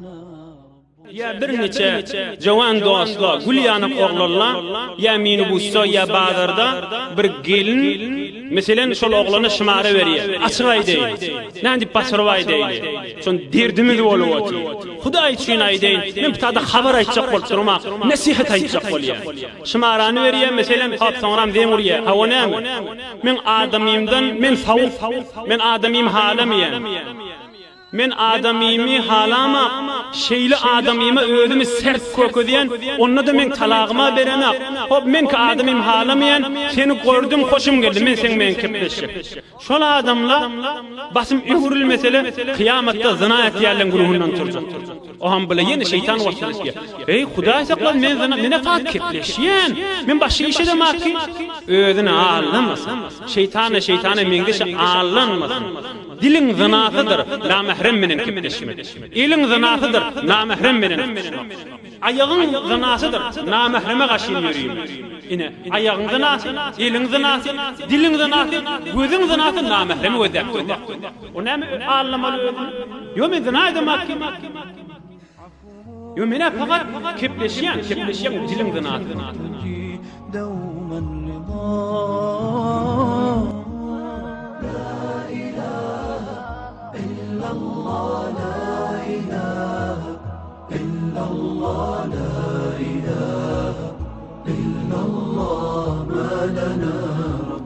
Ýa birniçe jowan dostla, gül ýanyk oglanla, ýa minibusda, ýa bazarda bir gelin, meselem, şol oglana şymara berýär. Açyk aýdaýyn. Nädip basyryp aýdaýly? Şon derdimiz bolup otyr. Hudaý üçin aýdaýyn, men bu tada habar aýtjak bolup durma, nesihat aýtjak bolýan. Şymarany berýär, meselem, hop, soňram zeň urýar. Hawa näme? Men adamymdan, men sowuk, men adamymy halamaýan. Men adamymy halamak, şeýle adamyma özümi sert kökezýän, onda-da meň talagyma berenak. Hop, meňki adamym halamaýan, seni gördüm, hoşum geldi, men seň bilen kepleşjek. Şol adamla basym öwrülmesele, kyýamatda zyna etýänleň güruhyndan turjak. Oham bile ýene şeýtan waswasa etýär. Eý, Hudaý saklasyn, men zyna, men-ä fakt kepleşýän. Men başga iş edemok ki. Özüni aldamasyn. Şeýtana şeýtana meňzeş aldanmasyn. Diliň zynasydyr, namährem menen kepleşmek. Eliň zynasydyr, namährem menen tutuşmak. Aýagyň zynasydyr, namähreme gaşyn ýörimek. Ine, aýagyň zynasy, eliň zynasy, diliň zynasy, gözüň zynasy namähremi gözläp durmak. O näme allamaly özüni? Ýo men zyna edemok ki. Ýo men-ä pagat kepleşýän, kepleşýän diliň zynasy.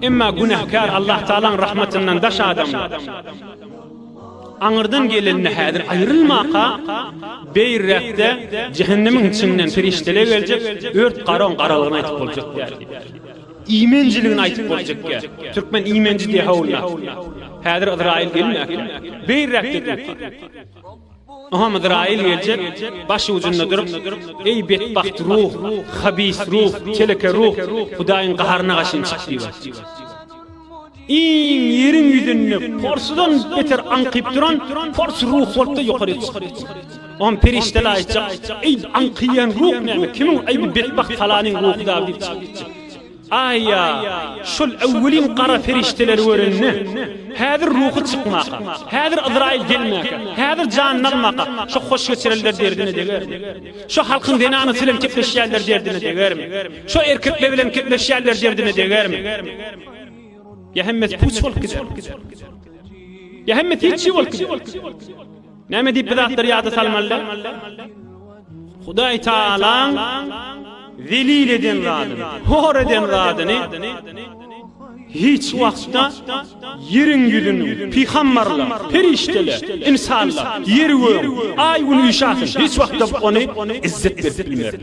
Emma günäkär Allah Tagalaň rahmatyndan daş adamlar. Aňyrdan gelenine häzir aýrylmaka, beýräkde jähennemiň içinden perişdeler geljek, ört garaň garalygyny aýtyp boljak däl. Iýmenjiligini aýtyp boljak däl. Türkmen iýmenji diýe howluna. Häzir Yzraýyl gelmäkä, beýräkde durka. Oňam Yzraýyl geljek, baş ujunda durup, Eý betbagt ruh, habis ruh, teleke ruh, Hudaýyň gaharyna gaşyn çyk diýip aýtjak. Iň ýeriň ýüzünde porsudan beter aňkyp duran pors ruh bolup-da ýokary çykdy. Oňam perişdeler aýtjak, Eý, aňkyýan ruh näme, kimiň, eý, bu betbagt falanyň ruhy-da diýip çykyp gitjek. Aýa, şol öwwelin gara perişdeleri görende, häzir ruhy çykmaka, häzir Yzraýyl gelmäkä, häzir janyny almaka, şo hoş geçirenler derdine degermi? Şo halkyň zenanysy bilen kepleşýänler derdine degermi? Şo erkekler bilen kepleşýänler derdine degermi? Ýa hemmesi puç bolup gider. Ýa hemmesi hiç bolup gider. Näme diýip bu zatlary ýada salmaly? Hudaý Taalaň zelil eden zadyny, hor eden zadyny hiç wagtda ýeriň ýüzüniň pygambarlar, perişdeler, insanlar, ýer-gögüň, aý-gün üşasyn, hiç wagtda ony izzet berip bilmer.